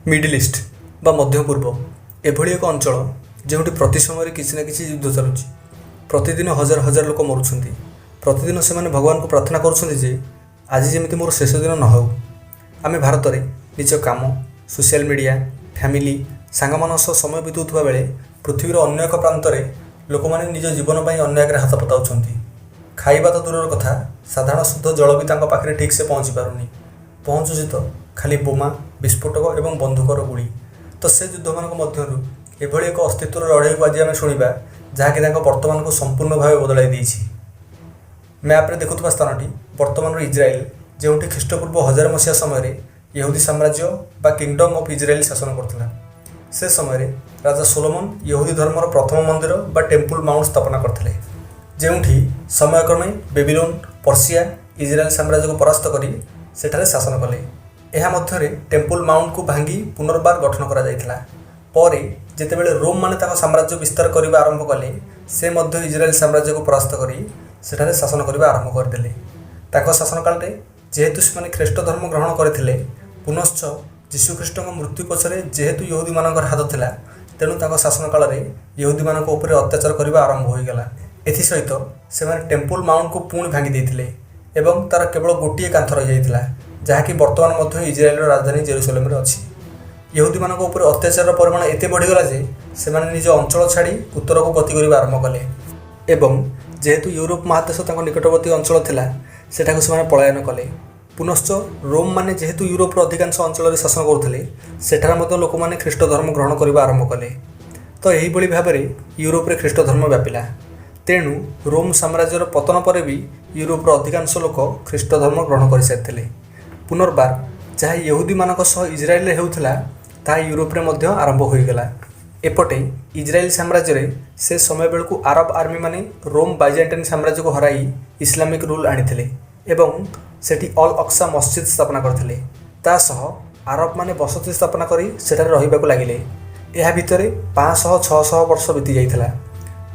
Middle East ବା ମଧ୍ୟପୂର୍ବ ଏଭଳି ଏକ ଅଞ୍ଚଳ, ଯେଉଁଠି ପ୍ରତି ସମୟରେ କିଛି ନା କିଛି ଯୁଦ୍ଧ ଚାଲୁଛି। ପ୍ରତିଦିନ ହଜାର ହଜାର ଲୋକ ମରୁଛନ୍ତି। ପ୍ରତିଦିନ ସେମାନେ ଭଗବାନଙ୍କୁ ପ୍ରାର୍ଥନା କରୁଛନ୍ତି ଯେ ଆଜି ଯେମିତି ମୋର ଶେଷ ଦିନ ନ ହେଉ। ଆମେ ଭାରତରେ ନିଜ କାମ, ସୋସିଆଲ ମିଡ଼ିଆ, ଫ୍ୟାମିଲି, ସାଙ୍ଗମାନଙ୍କ ସହ ସମୟ ବିତାଉଥିବା ବେଳେ ପୃଥିବୀର ଅନ୍ୟ ଏକ ପ୍ରାନ୍ତରେ ଲୋକମାନେ ନିଜ ଜୀବନ ପାଇଁ ଅନ୍ୟ ଆଗରେ ହାତ ପତାଉଛନ୍ତି। ଖାଇବା ତ ଦୂରର କଥା, ସାଧାରଣ ଶୁଦ୍ଧ ଜଳ ବି ତାଙ୍କ ପାଖରେ ଠିକ୍ସେ ପହଞ୍ଚି ପାରୁନି। ପହଞ୍ଚୁଛି ତ ଖାଲି ବୋମା, ବିସ୍ଫୋଟକ ଏବଂ ବନ୍ଧୁକର ଗୁଳି। ତ ସେ ଯୁଦ୍ଧମାନଙ୍କ ମଧ୍ୟରୁ ଏଭଳି ଏକ ଅସ୍ତିତ୍ୱର ଲଢ଼େଇକୁ ଆଜି ଆମେ ଶୁଣିବା, ଯାହାକି ତାଙ୍କ ବର୍ତ୍ତମାନକୁ ସମ୍ପୂର୍ଣ୍ଣ ଭାବେ ବଦଳାଇ ଦେଇଛି। ମ୍ୟାପ୍ରେ ଦେଖୁଥିବା ସ୍ଥାନଟି ବର୍ତ୍ତମାନର ଇଜ୍ରାଏଲ, ଯେଉଁଠି ଖ୍ରୀଷ୍ଟପୂର୍ବ 1000 ମସିହା ସମୟରେ ୟହୁଦୀ ସାମ୍ରାଜ୍ୟ ବା କିଙ୍ଗଡମ୍ ଅଫ୍ ଇଜ୍ରାଏଲ ଶାସନ କରୁଥିଲା। ସେ ସମୟରେ ରାଜା ସୋଲୋମନ ୟହୁଦୀ ଧର୍ମର ପ୍ରଥମ ମନ୍ଦିର ବା ଟେମ୍ପୁଲ ମାଉଣ୍ଟ ସ୍ଥାପନା କରିଥିଲେ, ଯେଉଁଠି ସମୟକ୍ରମେ ବେବିଲୋନ, ପର୍ସିଆ ଇଜ୍ରାଏଲ ସାମ୍ରାଜ୍ୟକୁ ପରାସ୍ତ କରି ସେଠାରେ ଶାସନ କଲେ। ଏହା ମଧ୍ୟରେ ଟେମ୍ପୁଲ ମାଉଣ୍ଟକୁ ଭାଙ୍ଗି ପୁନର୍ବାର ଗଠନ କରାଯାଇଥିଲା। ପରେ ଯେତେବେଳେ ରୋମମାନେ ତାଙ୍କ ସାମ୍ରାଜ୍ୟ ବିସ୍ତାର କରିବା ଆରମ୍ଭ କଲେ, ସେ ମଧ୍ୟ ଇଜ୍ରାଏଲ ସାମ୍ରାଜ୍ୟକୁ ପରାସ୍ତ କରି ସେଠାରେ ଶାସନ କରିବା ଆରମ୍ଭ କରିଦେଲେ। ତାଙ୍କ ଶାସନ କାଳରେ ଯେହେତୁ ସେମାନେ ଖ୍ରୀଷ୍ଟ ଧର୍ମ ଗ୍ରହଣ କରିଥିଲେ, ପୁନଶ୍ଚ ଯୀଶୁଖ୍ରୀଷ୍ଟଙ୍କ ମୃତ୍ୟୁ ପଛରେ ଯେହେତୁ ୟହୁଦୀମାନଙ୍କର ହାତ ଥିଲା, ତେଣୁ ତାଙ୍କ ଶାସନ କାଳରେ ୟହୁଦୀମାନଙ୍କ ଉପରେ ଅତ୍ୟାଚାର କରିବା ଆରମ୍ଭ ହୋଇଗଲା। ଏଥିସହିତ ସେମାନେ ଟେମ୍ପୁଲ ମାଉଣ୍ଟକୁ ପୁଣି ଭାଙ୍ଗି ଦେଇଥିଲେ ଏବଂ ତା'ର କେବଳ ଗୋଟିଏ କାନ୍ଥ ରହିଯାଇଥିଲା, ଯାହାକି ବର୍ତ୍ତମାନ ମଧ୍ୟ ଇଜ୍ରାଏଲର ରାଜଧାନୀ ଜେରୁସାଲେମରେ ଅଛି। ୟହୁଦୀମାନଙ୍କ ଉପରେ ଅତ୍ୟାଚାରର ପରିମାଣ ଏତେ ବଢ଼ିଗଲା ଯେ ସେମାନେ ନିଜ ଅଞ୍ଚଳ ଛାଡ଼ି ଉତ୍ତରକୁ ଗତି କରିବା ଆରମ୍ଭ କଲେ ଏବଂ ଯେହେତୁ ୟୁରୋପ ମହାଦେଶ ତାଙ୍କ ନିକଟବର୍ତ୍ତୀ ଅଞ୍ଚଳ ଥିଲା, ସେଠାକୁ ସେମାନେ ପଳାୟନ କଲେ। ପୁନଶ୍ଚ ରୋମମାନେ ଯେହେତୁ ୟୁରୋପର ଅଧିକାଂଶ ଅଞ୍ଚଳରେ ଶାସନ କରୁଥିଲେ, ସେଠାରେ ମଧ୍ୟ ଲୋକମାନେ ଖ୍ରୀଷ୍ଟ ଧର୍ମ ଗ୍ରହଣ କରିବା ଆରମ୍ଭ କଲେ। ତ ଏହିଭଳି ଭାବରେ ୟୁରୋପରେ ଖ୍ରୀଷ୍ଟ ଧର୍ମ ବ୍ୟାପିଲା। ତେଣୁ ରୋମ ସାମ୍ରାଜ୍ୟର ପତନ ପରେ ବି ୟୁରୋପର ଅଧିକାଂଶ ଲୋକ ଖ୍ରୀଷ୍ଟ ଧର୍ମ ଗ୍ରହଣ କରିସାରିଥିଲେ। ପୁନର୍ବାର ଯାହା ୟହୁଦୀମାନଙ୍କ ସହ ଇଜ୍ରାଏଲରେ ହେଉଥିଲା, ତାହା ୟୁରୋପରେ ମଧ୍ୟ ଆରମ୍ଭ ହୋଇଗଲା। ଏପଟେ ଇଜ୍ରାଏଲ ସାମ୍ରାଜ୍ୟରେ ସେ ସମୟ ବେଳକୁ ଆରବ ଆର୍ମିମାନେ ରୋମ ବାଇଜାଣ୍ଟାଇନ୍ ସାମ୍ରାଜ୍ୟକୁ ହରାଇ ଇସଲାମିକ୍ ରୁଲ୍ ଆଣିଥିଲେ ଏବଂ ସେଠି ଅଲ୍ ଅକ୍ସା ମସଜିଦ୍ ସ୍ଥାପନା କରିଥିଲେ। ତା ସହ ଆରବମାନେ ବସତି ସ୍ଥାପନା କରି ସେଠାରେ ରହିବାକୁ ଲାଗିଲେ। ଏହା ଭିତରେ 500-600 ବର୍ଷ ବିତି ଯାଇଥିଲା।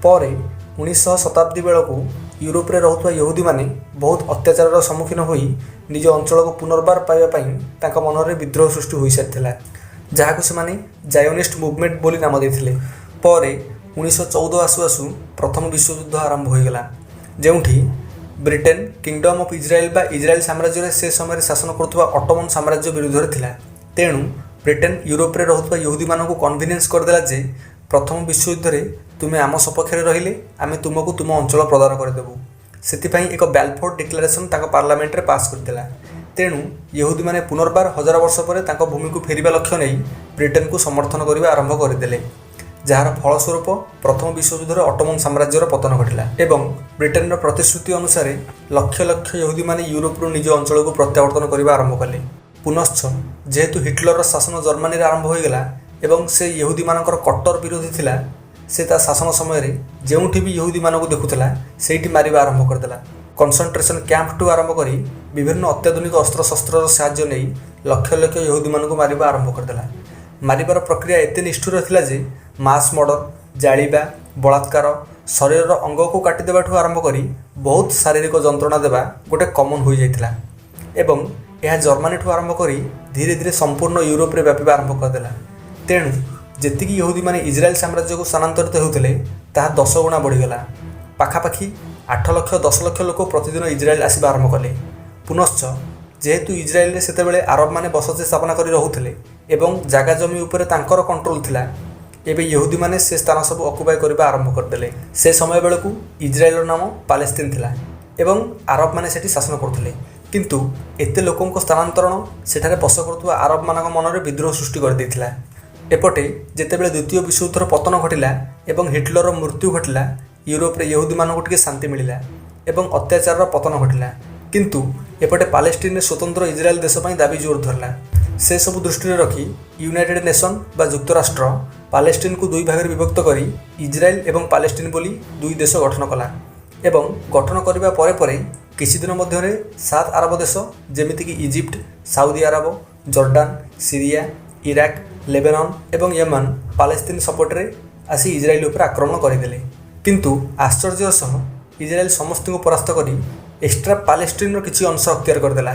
ପରେ 19ଶହ ଶତାବ୍ଦୀ ବେଳକୁ ୟୁରୋପରେ ରହୁଥିବା ୟହୁଦୀମାନେ ବହୁତ ଅତ୍ୟାଚାରର ସମ୍ମୁଖୀନ ହୋଇ ନିଜ ଅଞ୍ଚଳକୁ ପୁନର୍ବାର ପାଇବା ପାଇଁ ତାଙ୍କ ମନରେ ବିଦ୍ରୋହ ସୃଷ୍ଟି ହୋଇସାରିଥିଲା, ଯାହାକୁ ସେମାନେ ଜାୟୋନିଷ୍ଟ ମୁଭମେଣ୍ଟ ବୋଲି ନାମ ଦେଇଥିଲେ। ପରେ 1914 ଆସୁ ଆସୁ ପ୍ରଥମ ବିଶ୍ୱଯୁଦ୍ଧ ଆରମ୍ଭ ହୋଇଗଲା, ଯେଉଁଠି ବ୍ରିଟେନ କିଙ୍ଗଡମ୍ ଅଫ୍ ଇଜ୍ରାଏଲ ବା ଇଜ୍ରାଏଲ ସାମ୍ରାଜ୍ୟରେ ସେ ସମୟରେ ଶାସନ କରୁଥିବା ଅଟୋମନ ସାମ୍ରାଜ୍ୟ ବିରୁଦ୍ଧରେ ଥିଲା। ତେଣୁ ବ୍ରିଟେନ ୟୁରୋପରେ ରହୁଥିବା ୟହୁଦୀମାନଙ୍କୁ କନଭିନ୍ସ କରିଦେଲା ଯେ ପ୍ରଥମ ବିଶ୍ୱଯୁଦ୍ଧରେ ତୁମେ ଆମ ସପକ୍ଷରେ ରହିଲେ ଆମେ ତୁମକୁ ତୁମ ଅଞ୍ଚଳ ପ୍ରଦାନ କରିଦେବୁ। ସେଥିପାଇଁ ଏକ ବାଲଫୋର ଡିକ୍ଲାରେସନ୍ ତାଙ୍କ ପାର୍ଲାମେଣ୍ଟରେ ପାସ୍ କରିଦେଲା। ତେଣୁ ୟହୁଦୀମାନେ ପୁନର୍ବାର ହଜାର ବର୍ଷ ପରେ ତାଙ୍କ ଭୂମିକୁ ଫେରିବା ଲକ୍ଷ୍ୟ ନେଇ ବ୍ରିଟେନକୁ ସମର୍ଥନ କରିବା ଆରମ୍ଭ କରିଦେଲେ, ଯାହାର ଫଳସ୍ୱରୂପ ପ୍ରଥମ ବିଶ୍ୱଯୁଦ୍ଧରେ ଅଟୋମନ ସାମ୍ରାଜ୍ୟର ପତନ ଘଟିଲା ଏବଂ ବ୍ରିଟେନର ପ୍ରତିଶ୍ରୁତି ଅନୁସାରେ ଲକ୍ଷ ଲକ୍ଷ ୟହୁଦୀମାନେ ୟୁରୋପରୁ ନିଜ ଅଞ୍ଚଳକୁ ପ୍ରତ୍ୟାବର୍ତ୍ତନ କରିବା ଆରମ୍ଭ କଲେ। ପୁନଶ୍ଚ ଯେହେତୁ ହିଟଲରର ଶାସନ ଜର୍ମାନୀରେ ଆରମ୍ଭ ହୋଇଗଲା ଏବଂ ସେ ୟହୁଦୀମାନଙ୍କର କଟ୍ଟର ବିରୋଧୀ ଥିଲା, ସେ ତା ଶାସନ ସମୟରେ ଯେଉଁଠି ବି ୟହୁଦୀମାନଙ୍କୁ ଦେଖୁଥିଲା, ସେଇଠି ମାରିବା ଆରମ୍ଭ କରିଦେଲା। କନସେନ୍ଟ୍ରେସନ୍ କ୍ୟାମ୍ପଠୁ ଆରମ୍ଭ କରି ବିଭିନ୍ନ ଅତ୍ୟାଧୁନିକ ଅସ୍ତ୍ରଶସ୍ତ୍ରର ସାହାଯ୍ୟ ନେଇ ଲକ୍ଷ ଲକ୍ଷ ୟହୁଦୀମାନଙ୍କୁ ମାରିବା ଆରମ୍ଭ କରିଦେଲା। ମାରିବାର ପ୍ରକ୍ରିୟା ଏତେ ନିଷ୍ଠୁର ଥିଲା ଯେ ମାସ୍ ମର୍ଡର, ଜାଳିବା, ବଳାତ୍କାର, ଶରୀରର ଅଙ୍ଗକୁ କାଟିଦେବାଠୁ ଆରମ୍ଭ କରି ବହୁତ ଶାରୀରିକ ଯନ୍ତ୍ରଣା ଦେବା ଗୋଟେ କମନ୍ ହୋଇଯାଇଥିଲା ଏବଂ ଏହା ଜର୍ମାନୀଠୁ ଆରମ୍ଭ କରି ଧୀରେ ଧୀରେ ସମ୍ପୂର୍ଣ୍ଣ ୟୁରୋପରେ ବ୍ୟାପିବା ଆରମ୍ଭ କରିଦେଲା। ତେଣୁ ଯେତିକି ୟହୁଦୀମାନେ ଇଜ୍ରାଏଲ ସାମ୍ରାଜ୍ୟକୁ ସ୍ଥାନାନ୍ତରିତ ହେଉଥିଲେ, ତାହା 10 ଗୁଣା ବଢ଼ିଗଲା। ପାଖାପାଖି 8 ଲକ୍ଷ, 10 ଲକ୍ଷ ଲୋକ ପ୍ରତିଦିନ ଇଜ୍ରାଏଲ ଆସିବା ଆରମ୍ଭ କଲେ। ପୁନଶ୍ଚ ଯେହେତୁ ଇଜ୍ରାଏଲରେ ସେତେବେଳେ ଆରବମାନେ ବସତି ସ୍ଥାପନା କରି ରହୁଥିଲେ ଏବଂ ଜାଗା ଜମି ଉପରେ ତାଙ୍କର କଣ୍ଟ୍ରୋଲ ଥିଲା, ଏବେ ୟହୁଦୀମାନେ ସେ ସ୍ଥାନ ସବୁ ଅକୁପାଇ କରିବା ଆରମ୍ଭ କରିଦେଲେ। ସେ ସମୟ ବେଳକୁ ଇଜ୍ରାଏଲର ନାମ ପାଲେସ୍ତିନ ଥିଲା ଏବଂ ଆରବମାନେ ସେଠି ଶାସନ କରୁଥିଲେ। କିନ୍ତୁ ଏତେ ଲୋକଙ୍କ ସ୍ଥାନାନ୍ତରଣ ସେଠାରେ ବସ କରୁଥିବା ଆରବମାନଙ୍କ ମନରେ ବିଦ୍ରୋହ ସୃଷ୍ଟି କରିଦେଇଥିଲା। ଏପଟେ ଯେତେବେଳେ ଦ୍ୱିତୀୟ ବିଶ୍ୱଯୁଦ୍ଧର ପତନ ଘଟିଲା ଏବଂ ହିଟଲରର ମୃତ୍ୟୁ ଘଟିଲା, ୟୁରୋପରେ ୟହୁଦୀମାନଙ୍କୁ ଟିକେ ଶାନ୍ତି ମିଳିଲା ଏବଂ ଅତ୍ୟାଚାରର ପତନ ଘଟିଲା। କିନ୍ତୁ ଏପଟେ ପାଲେଷ୍ଟିନରେ ସ୍ୱତନ୍ତ୍ର ଇଜ୍ରାଏଲ ଦେଶ ପାଇଁ ଦାବି ଜୋର ଧରିଲା। ସେସବୁ ଦୃଷ୍ଟିରେ ରଖି ୟୁନାଇଟେଡ୍ ନେସନ୍ ବା ଯୁକ୍ତରାଷ୍ଟ୍ର ପାଲେଷ୍ଟିନକୁ ଦୁଇ ଭାଗରେ ବିଭକ୍ତ କରି ଇଜ୍ରାଏଲ ଏବଂ ପାଲେଷ୍ଟିନ ବୋଲି ଦୁଇ ଦେଶ ଗଠନ କଲା ଏବଂ ଗଠନ କରିବା ପରେ ପରେ କିଛି ଦିନ ମଧ୍ୟରେ ସାତ ଆରବ ଦେଶ, ଯେମିତିକି Egypt, Saudi Arab, Jordan, Syria, Iraq, Lebanon ଏବଂ ୟେମେନ ପାଲେଷ୍ଟିନ ସପୋର୍ଟରେ ଆସି ଇଜ୍ରାଏଲ ଉପରେ ଆକ୍ରମଣ କରିଦେଲେ। କିନ୍ତୁ ଆଶ୍ଚର୍ଯ୍ୟର ସହ ଇଜ୍ରାଏଲ ସମସ୍ତଙ୍କୁ ପରାସ୍ତ କରି ଏକ୍ସଟ୍ରା ପାଲେଷ୍ଟିନର କିଛି ଅଂଶ ଅକ୍ତିଆର କରିଦେଲା।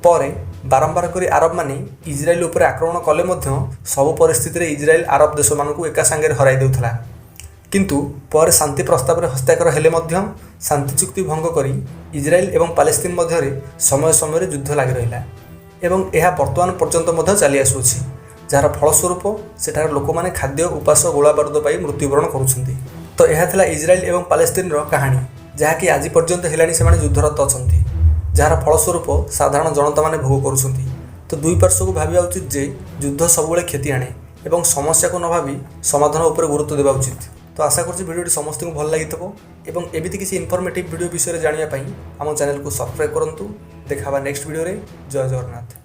ପରେ ବାରମ୍ବାର କରି ଆରବମାନେ ଇଜ୍ରାଏଲ୍ ଉପରେ ଆକ୍ରମଣ କଲେ ମଧ୍ୟ ସବୁ ପରିସ୍ଥିତିରେ ଇଜ୍ରାଏଲ୍ ଆରବ ଦେଶମାନଙ୍କୁ ଏକା ସାଙ୍ଗରେ ହରାଇ ଦେଉଥିଲା। କିନ୍ତୁ ପରେ ଶାନ୍ତି ପ୍ରସ୍ତାବରେ ହସ୍ତାକ୍ଷର ହେଲେ ମଧ୍ୟ ଶାନ୍ତି ଚୁକ୍ତି ଭଙ୍ଗ କରି ଇଜ୍ରାଏଲ୍ ଏବଂ ପାଲେସ୍ତିନ ମଧ୍ୟରେ ସମୟ ସମୟରେ ଯୁଦ୍ଧ ଲାଗି ରହିଲା ଏବଂ ଏହା ବର୍ତ୍ତମାନ ପର୍ଯ୍ୟନ୍ତ ମଧ୍ୟ ଚାଲି ଆସୁଅଛି, ଯାହାର ଫଳସ୍ୱରୂପ ସେଠାର ଲୋକମାନେ ଖାଦ୍ୟ, ଉପାସ, ଗୋଳା ବାରୁଦ ପାଇ ମୃତ୍ୟୁବରଣ କରୁଛନ୍ତି। ତ ଏହା ଥିଲା ଇଜ୍ରାଏଲ୍ ଏବଂ ପାଲେସ୍ତିନର କାହାଣୀ, ଯାହାକି ଆଜି ପର୍ଯ୍ୟନ୍ତ ହେଲାଣି ସେମାନେ ଯୁଦ୍ଧରତ ଅଛନ୍ତି, ଯାହାର ଫଳସ୍ୱରୂପ ସାଧାରଣ ଜନତାମାନେ ଭୋଗ କରୁଛନ୍ତି। ତ ଦୁଇ ପାର୍ଶ୍ୱକୁ ଭାବିବା ଉଚିତ ଯେ ଯୁଦ୍ଧ ସବୁବେଳେ କ୍ଷତି ଆଣେ ଏବଂ ସମସ୍ୟାକୁ ନ ଭାବି ସମାଧାନ ଉପରେ ଗୁରୁତ୍ୱ ଦେବା ଉଚିତ। ତ ଆଶା କରୁଛି ଭିଡ଼ିଓଟି ସମସ୍ତଙ୍କୁ ଭଲ ଲାଗିଥିବ ଏବଂ ଏମିତି କିଛି ଇନଫର୍ମେଟିଭ୍ ଭିଡ଼ିଓ ବିଷୟରେ ଜାଣିବା ପାଇଁ ଆମ ଚ୍ୟାନେଲକୁ ସବସ୍କ୍ରାଇବ୍ କରନ୍ତୁ। ଦେଖା ହେବା ନେକ୍ସଟ ଭିଡ଼ିଓରେ। ଜୟ ଜଗନ୍ନାଥ।